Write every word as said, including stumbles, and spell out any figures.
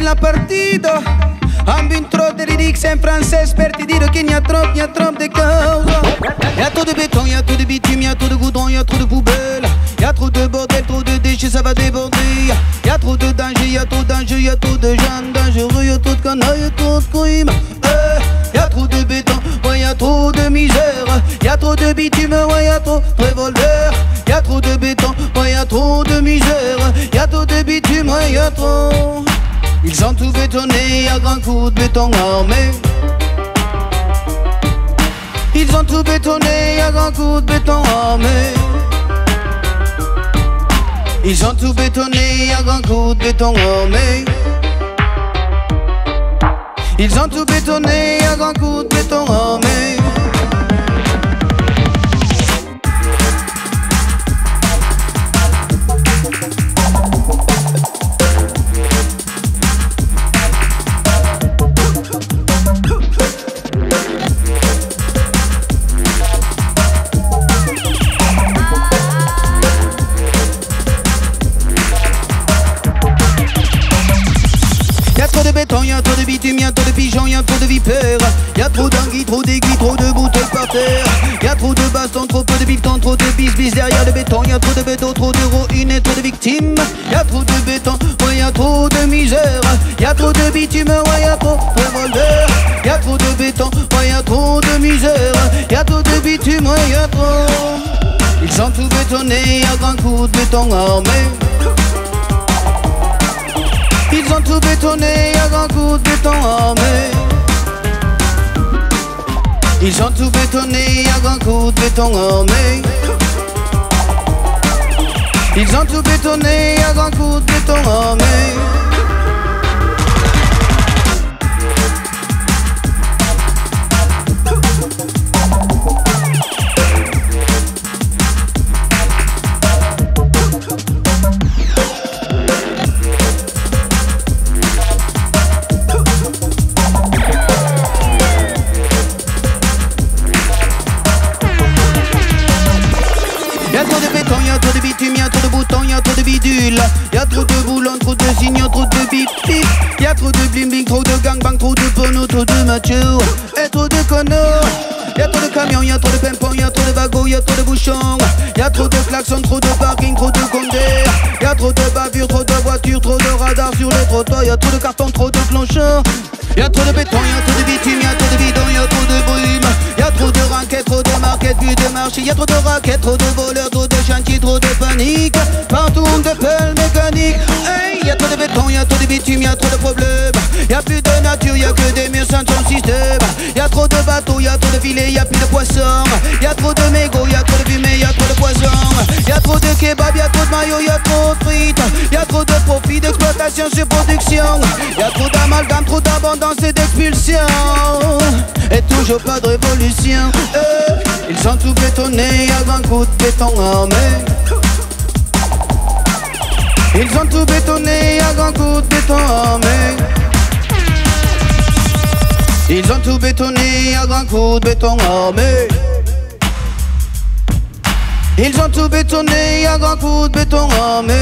Una partida amb un tròç de lirics en francés per te dire que n'i a tròp, n'i a tròp de causas. I a tròp de beton, i a tròp de bitum, i a tròp de godron, i a tròp de poubèla. I a tròp de bordèl, tròp de déchets, ça va déborder. I a tròp de danger, i a tròp d'enjeu, i a tròp de gens dangereux, i a tròp de canalhas, i a tròp de crime. Eh, i a tròp de beton, ouais, i a tròp de misèra. I a tròp de bitum, ouais, i a tròp de revolvèr. I a tròp de beton, ouais, i a tròp de misèra. I a tròp de bitum, ouais, i a tròp. Ils ont tout bétonné à grands coups de béton armé. Ils ont tout bétonné à grands coups de béton armé. Ils ont tout bétonné à grands coups de béton armé. Ils ont tout bétonné à grands coups de béton armé. I a tròp de beton, i a tròp de bitum, i a tròp de pijon, i a tròp de vipèra. I a tròp d'anguilhas, tròp d'aiguilhas, tròp de botèlas per tèrra. I a tròp de bastons, tròp de bifton, tròp de bisbis darrièr le beton. I a tròp de beton, tròp de roïnas, tròp de victimas. I a tròp de beton, ouais, i a tròp de misèra. I a tròp de bitum, ouais, i a tròp de revolvèr. I a tròp de beton, ouais, i a tròp de misèra. I a tròp de bitum, ouais, i a tròp. Ils ont tout bétonné à grands coups de béton armé. Ils ont tout bétonné à grands coups de béton armé. Ils ont tout bétonné à grands coups de béton armé. Ils ont tout bétonné à grands coups de béton armé. I a tròp de beton, i a tròp de bitum, i a tròp de boton, i a tròp de bidule. I a tròp de bolon, tròp de signaux, tròp de bip bip. I a tròp de bling bling, tròp de gang bang, tròp de porno, tròp de macho. E tròp de connard. I a tròp de camion, i a tròp de pimpon, i a tròp de wagon, i a tròp de bochon. I a tròp de clacson, tròp de parking, tròp de condé. I a tròp de bavure, tròp de voiture, tròp de radar sur les trottoirs. I a tròp de carton, tròp de clochard. I a tròp de beton, i a tròp de bitum, i a tròp de bidon, i a tròp de brume. I a tròp de raquettes, tròp de marquettes, plus de marché. I a tròp de raquettes, tròp de voleurs, tròp de chantiers, tròp de panique. Partout on appelle mécanique. Hey, i a tròp de beton, i a tròp de bitum, i a tròp de problèmes. I a plus de nature, i a que des murs sans ton système. Y a trop de bateaux, y a trop de filets, y a plus de poissons. Y a trop de mégots, y a trop de fumée, y a trop de poison. Y a trop de kebab, y a trop de maillots, y a trop de frites. Y a trop de profit, d'exploitation, surproduction. Y a trop d'amalgame, trop d'abondance et d'expulsion. Et toujours pas de révolution. Euh, ils ont tout bétonné à grands coups de béton armé. Ils ont tout bétonné à grands coups de béton armé. Ils ont tout bétonné à grands coups de béton armé. Ils ont tout bétonné à grands coups de béton armé.